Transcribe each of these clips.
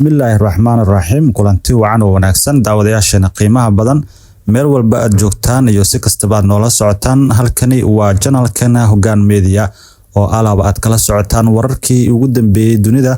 Bismillaahi raxmaani raxiim. Kulanti wacan oo wanaagsan, daawadayaasheena qiimaha badan, meel walba aad joogtaan iyo si kastaba aad noola socotaan. Halkani waa channelkana Hogaan Media oo alaaba aad kala socotaan wararkii ugu dambeeyey dunida,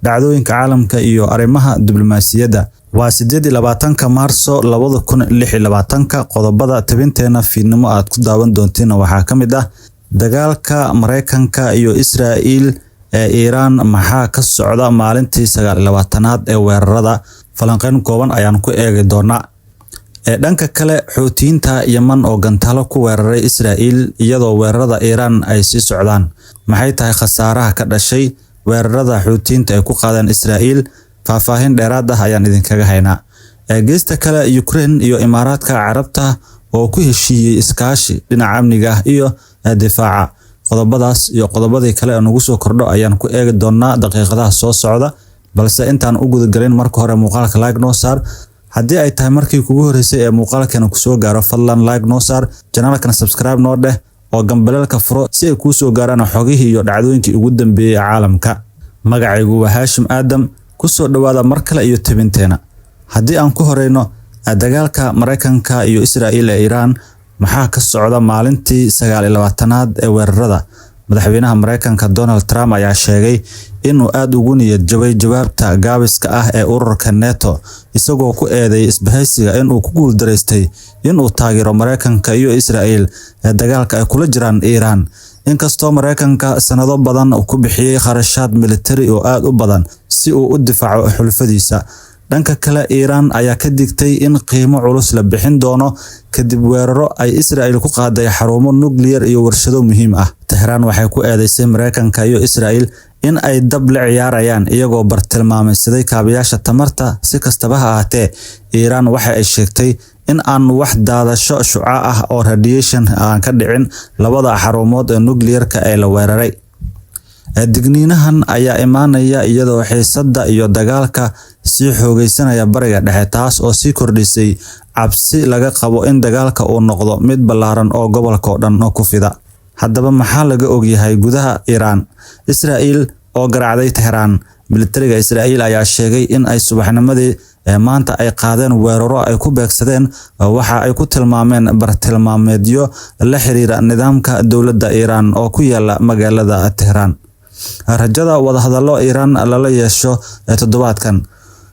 dhacdooyinka caalamka iyo arrimaha diblomaasiyadda. Waa 28-ka Maarso 2026-ka. Qodobada tabinteena fiidnimo aad ku daawan doontiin waxaa ka mid ah: dagaalka Mareykanka iyo Israa'iil ee Iiraan, maxaa ka socda maalintii 29-aad ee weerarada? Falanqeyn kooban ayaan ku eegi doonaa. Ee dhanka kale, Xuutiyiinta Yemen oo gantaalo ku weeraray Israa'iil iyadoo weerarada Iiraan ay sii socdaan. Maxay tahay khasaaraha ka dhashay weerarada Xuutiyiinta ay ku qaadeen Israa'iil? Faahfaahin dheeraad ah ayaan idinkaga haynaa. Ee geesta kale, Ukraine iyo Imaaraadka Carabta oo ku heshiiyey iskaashi dhinaca amniga ah iyo difaaca. Qodobadaas iyo qodobadii kale ee nagu soo kordho ayaan ku eegi doonaa daqiiqadaha soo socda. Balse intaan u gudagelin, marka hore muuqaalka like noo saar. Haddii ay tahay markii kugu horeysay ee muuqaalkeena kusoo gaaro, fadlan like noo saar, channelkana subscribe noo dheh oo gambaleelka furo si ay kuu soo gaaraan xogihii iyo dhacdooyinkii ugu dambeeyey ee caalamka. Magacaygu waa Haashim Aadam. Kusoo dhawaada mar kale iyo tabinteena. Haddii aan ku horeyno dagaalka Mareykanka iyo Israa'iil ee Iiraan, maxaa ka socda maalintii 29-aad ee weerarada? Madaxweynaha Mareykanka Donald Trump ayaa sheegay inuu aad ugu niyad jabay jawaabta gaabiska ah ee ururka NATO, isagoo ku eedeeyay isbahaysiga inuu ku guuldareystay inuu taageero Mareykanka iyo Israa'iil ee dagaalka ay kula jiraan Iiraan. Inkastoo Mareykanka sanado badan ku bixiyay kharashaad militari oo aad u badan si uu u difaaco xulafadiisa. Dhanka kale, Iiraan ayaa ka digtay in qiimo culus la bixin doono kadib weeraro ay Israa'iil ku qaaday xarumo nukliyeer iyo warshado muhiim ah. Tehraan waxay ku eedeysay Mareykanka iyo Israa'iil in ay dab la ciyaarayaan iyagoo bartilmaameedsaday kaabayaasha tamarta. Si kastaba ha ahaatee, Iiraan waxa ay sheegtay in aan wax daadasho shucaac ah oo radiation aan ka dhicin labada xarumood ee nukliyeerka ee la weeraray. Digniinahan ayaa imaanaya iyadoo xiisadda iyo dagaalka sii xoogaysanaya Bariga Dhexe, taas oo sii kordhisay cabsi laga qabo in dagaalka uu noqdo mid ballaaran oo gobolka oo dhan ku fida. Haddaba, maxaa laga ogyahay gudaha Iiraan? Israa'iil oo garaacday Tehraan. Militariga Israa'iil ayaa sheegay in ay subaxnimadii maanta ay qaadeen weeraro ay ku beegsadeen waxa ay ku tilmaameen bartilmaameedyo la xiriira nidaamka dowladda Iiraan oo ku yaala magaalada Tehraan. Rajada wadahadallo Iiraan lala yeesho toddobaadkan.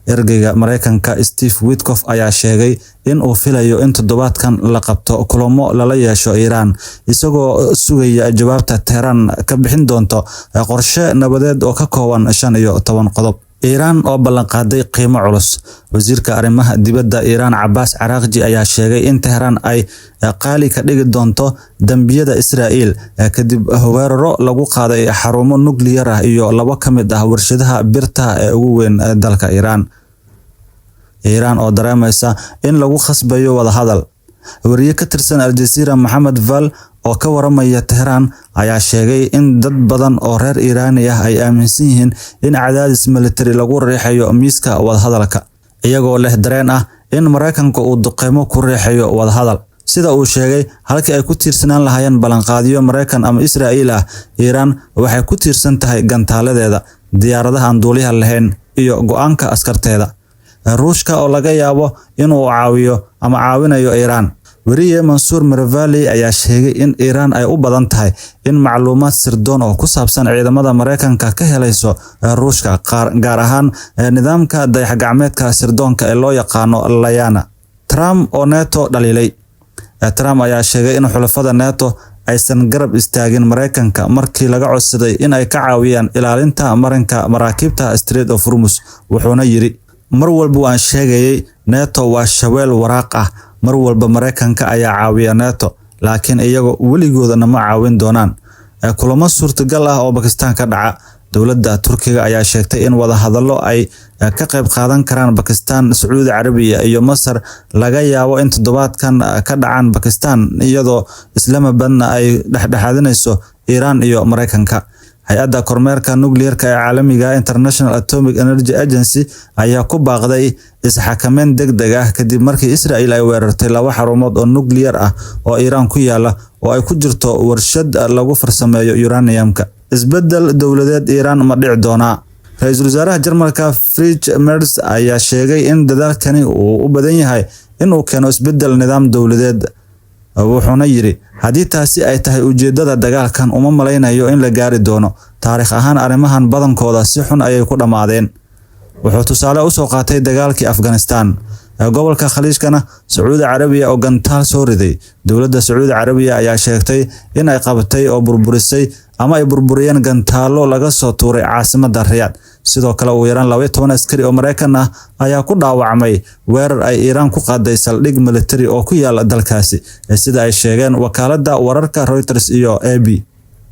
Ergeyga Mareykanka Steve Witkoff ayaa sheegay in uu filayo in toddobaadkan la qabto kulamo lala yeesho Iiraan, isagoo sugaya jawaabta Tehraan ka bixin doonto qorshe nabadeed oo ka kooban 15 qodob. Iiraan oo ballanqaaday qiimo culus. Wasiirka arrimaha dibadda Iiraan Cabbaas Caraaqji ayaa sheegay in Tehraan ay qaali ka dhigi doonto dambiyada Israa'iil kadib weeraro lagu qaaday xarumo nukliyeer ah iyo labo ka mid ah warshadaha birta ee ugu weyn dalka Iiraan. Iiraan oo dareemaysa in lagu khasbayo wadahadal. Wariye ka tirsan Al Jazeera Maxamed Val oo ka waramaya Tehraan ayaa sheegay in dad badan oo reer Iiraani ah ay aaminsan yihiin in cadaadis militari lagu riixayo miiska wadahadalka, iyagoo leh dareen ah in Mareykanka uu duqeymo ku riixayo wadahadal. Sida uu sheegay, halkii ay ku tiirsanaan lahaayeen ballanqaadyo Mareykan ama Israa'iil ah, Iiraan waxay ku tiirsan tahay gantaaladeeda, diyaaradaha aan duuliyaha lahayn iyo go'aanka askarteeda. Ruushka oo laga yaabo inuu caawiyo ama caawinayo Iiraan. Wariye Mansuur Mirvali ayaa sheegay in Iiraan ay u badan tahay in macluumaad sirdoon oo ku saabsan ciidamada Mareykanka ka helayso Ruushka, gaar ahaan nidaamka dayax-gacmeedka sirdoonka ee loo yaqaano Layana. Trump oo NATO dhaliilay. Trump ayaa sheegay in xulafada NATO aysan garab istaagin Mareykanka markii laga codsaday in ay ka caawiyaan ilaalinta marinka maraakiibta Strait of Hormuz, wuxuuna yiri: "Mar walba waan sheegayay, NATO waa shabeel waraaq ah. Mar walba Mareykanka ayaa caawiya NATO, laakiin iyagu weligooda nama caawin doonaan." Kulamo suurtagal ah oo Bakistaan ka dhaca. Dowladda Turkiga ayaa sheegtay in wadahadallo ay ka qayb qaadan karaan Bakistaan, Sacuudi Carabiya iyo Masar laga yaabo in toddobaadkan ka dhacaan Bakistaan, iyadoo Islamabadna ay dhexdhexaadinayso Iiraan iyo Mareykanka. Hay-adda kormeerka nukliyeerka ee caalamiga International Atomic Energy Agency ayaa ku baaqday isxakameyn degdeg ah kadib markii Israel ay weerartay laba xarumood oo nukliyeer ah oo Iiraan ku yaala, oo ay ku jirto warshad lagu farsameeyo uranium-ka. Isbeddel dowladeed Iiraan ma dhici doonaa? Ra-iisul wasaaraha Jarmalka Friedrich Merz ayaa sheegay in dadaalkani uu u badan yahay in uu keeno isbeddel nidaam dowladeed, wuxuuna yidhi: "Haddii taasi ay tahay ujeedada dagaalkan, uma malaynayo in la gaari doono. Taariikh ahaan, arrimahan badankooda si xun ayay ku dhammaadeen." Wuxuu tusaale u soo qaatay dagaalkii Afghanistan. Gobolka Khaliijkana, Sacuudi Carabiya oo gantaal soo riday. Dowladda Sacuudi Carabiya ayaa sheegtay in ay qabatay oo burburisay ama ay burburiyeen gantaalo laga soo tuuray caasimadda Riyaad. Sidoo kale, ugu yaraan 12 askari oo Mareykan ah ayaa ku dhaawacmay weerar ay Iiraan ku qaaday saldhig militari oo ku yaala dalkaasi, sida ay sheegeen wakaaladda wararka Reuters iyo AP.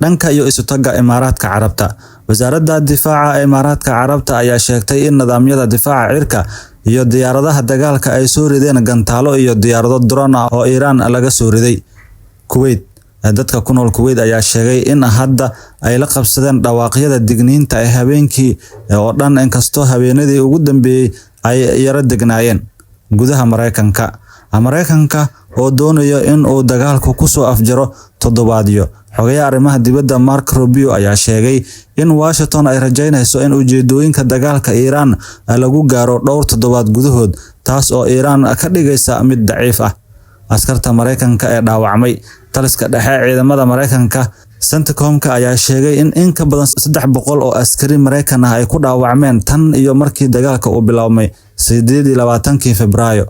Dhanka iyo Isutaga Imaaraadka Carabta, wasaaradda difaaca ee Imaaraadka Carabta ayaa sheegtay in nidaamyada difaaca cirka iyo diyaaradaha dagaalka ay soo rideen gantaalo iyo diyaarado drone ah oo Iiraan laga soo riday. Kuwait, dadka ku nool Kuwait ayaa sheegay in hadda ay la qabsadeen dhawaaqyada digniinta ee habeenkii oo dhan, inkastoo habeenadii ugu dambeeyay ay yara degnaayeen. Gudaha Mareykanka, Mareykanka oo doonaya in uu dagaalku ku soo afjaro toddobaadyo. Xogayaha arrimaha dibadda Mark Rubio ayaa sheegay in Washington ay rajaynayso in ujeedooyinka dagaalka Iiraan lagu gaaro dhowr toddobaad gudahood, taas oo Iiraan ka dhigaysa mid daciif ah. Askarta Mareykanka ee dhaawacmay: taliska dhexe ciidamada Mareykanka CENTCOM-ka ayaa sheegay in ka badan 300 oo askari Mareykan ah ay ku dhaawacmeen tan iyo markii dagaalka uu bilaabmay 28-kii Febraayo.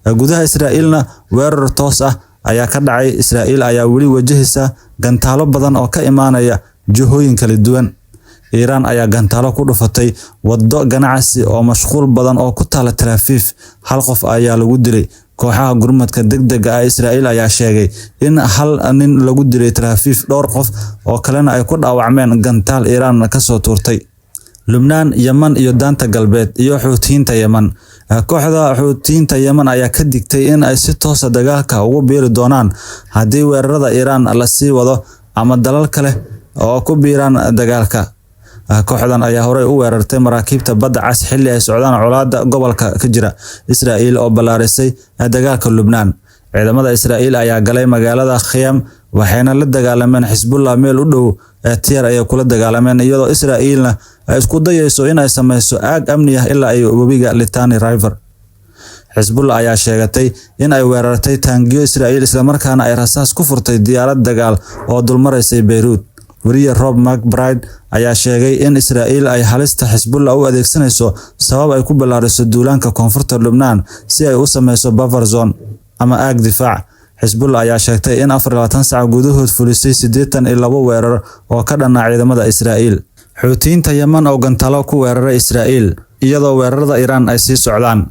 Gudaha Israa'iilna, weerar toos ah ayaa ka dhacay. Israa'iil ayaa weli wajahaysa gantaalo badan oo ka imaanaya jihooyin kala duwan. Iiraan ayaa gantaalo ku dhufatay waddo ganacsi oo mashquul badan oo ku taala Tel Aviv. Hal qof ayaa lagu dilay. Kooxaha gurmadka degdega ah Israa'iil ayaa sheegay in hal nin lagu dilay Tel Aviv, dhowr qof oo kalena ay ku dhaawacmeen gantaal Iiraan ka soo tuurtay. Lubnaan, Yemen iyo Daanta Galbeed iyo Xuutiyiinta Yemen. Kooxda Xuutiyiinta Yemen ayaa ka digtay in ay si toos ah dagaalka ugu biiri doonaan haddii weerarada Iiraan la sii wado ama dalal kale oo ku biiraan dagaalka. Kooxdan ayaa horey u weerartay maraakiibta badda cas xilli ay socdaan colaadda gobolka ka jira. Israa'iil oo ballaarisay dagaalka Lubnaan. Ciidamada Israa'iil ayaa galay magaalada Khiam, waxayna la dagaalameen Xisbullah meel u dhow Tyre ayay kula dagaalameen, iyadoo Israa'iilna ay isku dayayso in ay sameyso aag amni ah ilaa ay webiga Litani River. Xisbullah ayaa sheegatay in ay weerartay taangiyo Israa'iil, islamarkaana ay rasaas ku furtay diyaarad dagaal oo dulmaraysay Beirut. Wariye Rob McBride ayaa sheegay in Israa'iil ay halista Xisbullah u adeegsanayso sabab ay ku ballaariso duulaanka koonfurta Lubnaan si ay u sameyso buffer zone ama aag difaac. Xisbullah ayaa sheegtay in 24 saac gudahood fulisay 82 weerar oo ka dhan ah ciidamada Israa'iil. Xuutiyiinta Yemen oo gantaalo ku weeraray Israa'iil iyadoo weerarada Iiraan ay sii socdaan.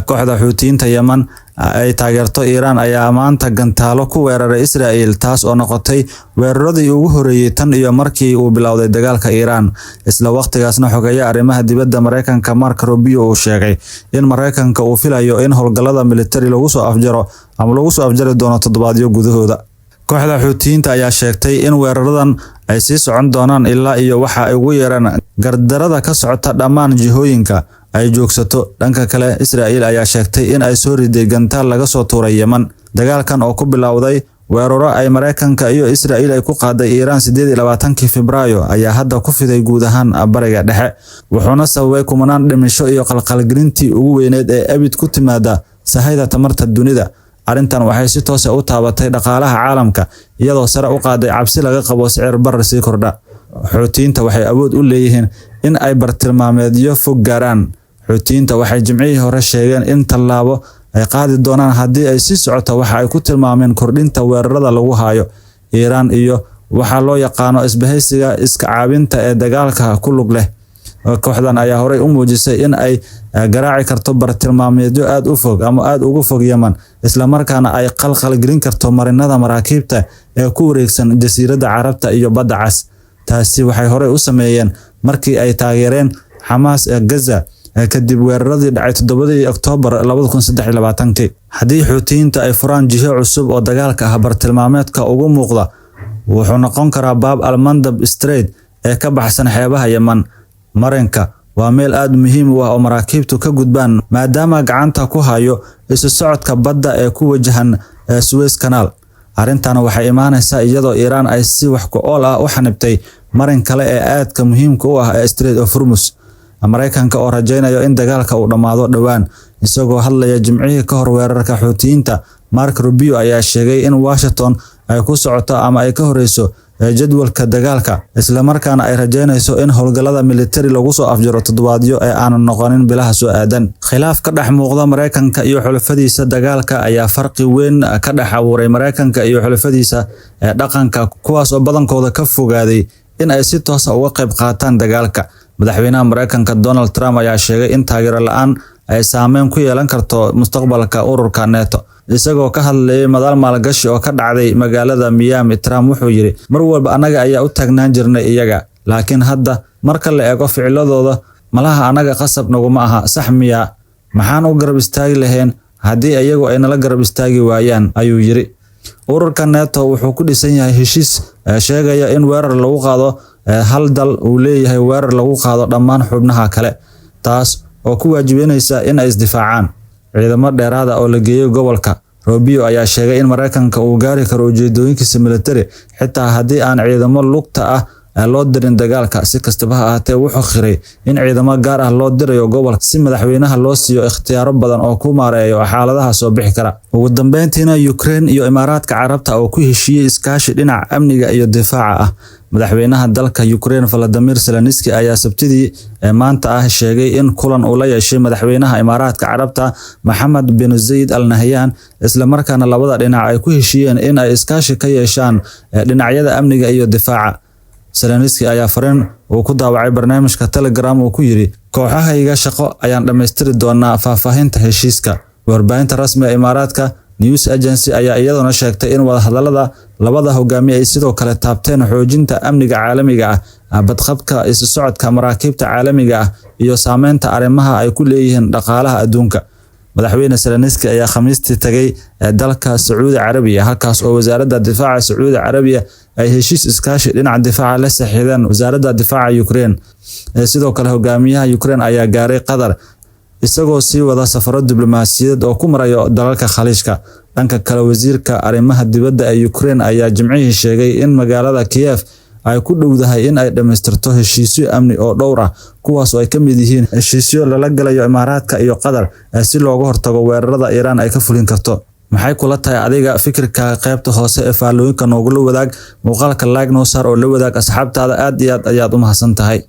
Kooxda Xuutiyiinta Yemen ay taageerto Iiraan ayaa maanta gantaalo ku weeraray Israa'iil, taas oo noqotay weeraradii ugu horeeyay tan iyo markii uu bilowday dagaalka Iiraan. Isla waqtigaasna, xogeeyaha arrimaha dibadda Mareykanka Mark Rubio uu sheegay in Mareykanka uu filayo in howlgallada militari lagu soo afjaro ama lagu soo afjari doono toddobaadyo gudahooda. Kooxda Xuutiyiinta ayaa sheegtay in weeraradan ay sii socon doonaan ilaa iyo waxa ay ugu yeeraan gardarada ka socota dhammaan jihooyinka ay joogsato. Dhanka kale, Israa'iil ayaa sheegtay in ay soo riday gantaal laga soo tuuray Yemen. Dagaalkan oo ku bilowday weeraro ay Mareykanka iyo Israa'iil ay ku qaaday Iiraan 28-kii Febraayo ayaa hadda ku fiday guud ahaan Bariga Dhexe, wuxuuna sababay kumanaan dhimasho iyo qalqalgelintii ugu weyneed ee abid ku timaada sahayda tamarta dunida. Arrintan waxay si toos ah u taabatay dhaqaalaha caalamka, iyadoo sare u qaaday cabsi laga qabo sicir barar sii kordha. Xuutiyiinta waxay awood u leeyihiin in ay bartilmaameedyo fog gaaraan. Xuutiyiinta waxay Jimcihii hore sheegeen in tallaabo ay qaadi doonaan haddii ay sii socoto waxa ay ku tilmaameen kordhinta weerarada lagu hayo Iiraan iyo waxa loo yaqaano isbahaysiga iska caabinta ee dagaalka ku lug leh. Kooxdan ayaa horey u muujisay in ay garaaci karto bartilmaameedyo aad u fog ama aad uga fog Yemen, isla markaana ay qalqal gelin karto marinada maraakiibta ee ku wareegsan Jasiiradda Carabta iyo Badda Cas. Taasi waxay horey u sameeyeen markii ay taageereen Xamaas ee Gaza kadib weeraradii dhacay 7-dii Oktoobar 2023-kii. Haddii Xuutiyiinta ay furaan jiho cusub oo dagaalka ah, bartilmaameedka ugu muuqda wuxuu noqon karaa Bab al-Mandab Strait ee ka baxsan xeebaha Yemen. Marinka waa meel aad muhiim u ah oo maraakiibtu ka gudbaan, maadaama gacanta ku hayo isu socodka badda ee ku wajahan Suez Canal. Arrintan waxay imaanaysaa iyadoo Iiraan ay si wax ku ool ah u xanibtay marin kale ee aadka muhiimka u ah ee Strait of Hormuz. Maraykanka oo rajaynayo in dagaalka uu dhammaado dhowaan. Isagoo hadlaya Jimcihii ka hor weerarka Xuutiyiinta, Mark Rubio ayaa sheegay in Washington ay ku socoto ama ay ka horeyso jadwalka dagaalka, isla markaana ay rajaynayso in howlgallada militari lagu soo afjaro toddobaadyo ee aanan noqonin bilaha soo aadan. Khilaaf ka dhex muuqda Maraykanka iyo xulafadiisa dagaalka ayaa farqi weyn ka dhex abuuray Maraykanka iyo xulafadiisa dhaqanka, kuwaas oo badankooda ka fogaaday in ay si toos ah uga qayb qaataan dagaalka. Madaxweynaha Maraykanka Donald Trump ayaa sheegay in taageero la'aan ay saameyn ku yeelan karto mustaqbalka ururka NATO. Isagoo ka hadlayay madal maalgashi oo ka dhacday magaalada Miami, Trump wuxuu yiri: "Mar walba annaga ayaa u taagnaan jirnay iyaga, laakiin hadda marka la eego ficiladooda, malaha annaga qasab naguma aha, sax miyaa? Maxaan u garab istaagi lahayn haddii iyagu ay nala garab istaagi waayaan?" ayuu yiri. Ururka NATO wuxuu ku dhisan yahay heshiis sheegaya in weerar lagu qaado hal dal uu leeyahay weerar lagu qaado dhammaan xubnaha kale, taas oo ku waajibinaysa in ay isdifaacaan. Ciidamo dheeraad ah oo la geeyay gobolka. Rubio ayaa sheegay in Maraykanka uu gaari karo ujeedooyinkiisa militari xitaa haddii aan ciidamo lugta ah loo dirin dagaalka. Si kastaba ha ahaatee, wuxuu qiray in ciidamo gaar ah loo dirayo gobolka si madaxweynaha loo siiyo ikhtiyaaro badan oo ku maareeyo xaaladaha soo bixi kara. Ugu dambeyntiina, Ukraine iyo Imaaraadka Carabta oo ku heshiiyey iskaashi dhinaca amniga iyo difaaca ah. Madaxweynaha dalka Ukraine Volodymyr Zelensky ayaa Sabtidii maanta ah sheegay in kulan uu la yeeshay madaxweynaha Imaaraadka Carabta Maxamed bin Zayed Al Nahyan, isla markaana labada dhinac ay ku heshiiyeen in ay iskaashi ka yeeshaan dhinacyada amniga iyo difaaca. Zelensky ayaa fariin uu ku daawacay barnaamijka Telegram uu ku yiri: "Kooxahayga shaqo ayaan dhammaystiri doonaa faahfaahinta heshiiska." Warbaahinta rasmiga Imaaraadka News Agency ayaa iyaduna sheegtay in wadahadallada labada hogaamiye ay sidoo kale taabteen xoojinta amniga caalamiga ah, badqabka isu socodka maraakiibta caalamiga ah iyo saameynta arrimaha ay ku leeyihiin dhaqaalaha adduunka. Madaxweyne Zelensky ayaa Khamiistii tagay dalka Sacuudi Carabiya, halkaas oo wasaaradda difaaca Sacuudi Carabiya ay heshiis iskaashi dhinaca difaaca la saxiixdeen wasaaradda difaaca Ukraine. Sidoo kale, hogaamiyaha Ukraine ayaa gaaray Qatar, isagoo sii wada safaro diblomaasiyadeed oo ku marayo dalalka Khaliijka. Dhanka kale, wasiirka arrimaha dibadda ee Ukraine ayaa Jimcihii sheegay in magaalada Kiev ay ku dhowdahay in ay dhammaystirto heshiisyo amni oo dhowr ah, kuwaas oo ay ka mid yihiin heshiisyo lala galayo Imaaraadka iyo Qatar si looga hortago weerarada Iiraan ay ka fulin karto. Maxay kula tahay adiga fikirka? Qaybta hoose ee faallooyinka noogula wadaag. Muuqaalka like noo saar oo la wadaag asxaabtaada. Aad iyo aad ayaad u mahadsan tahay.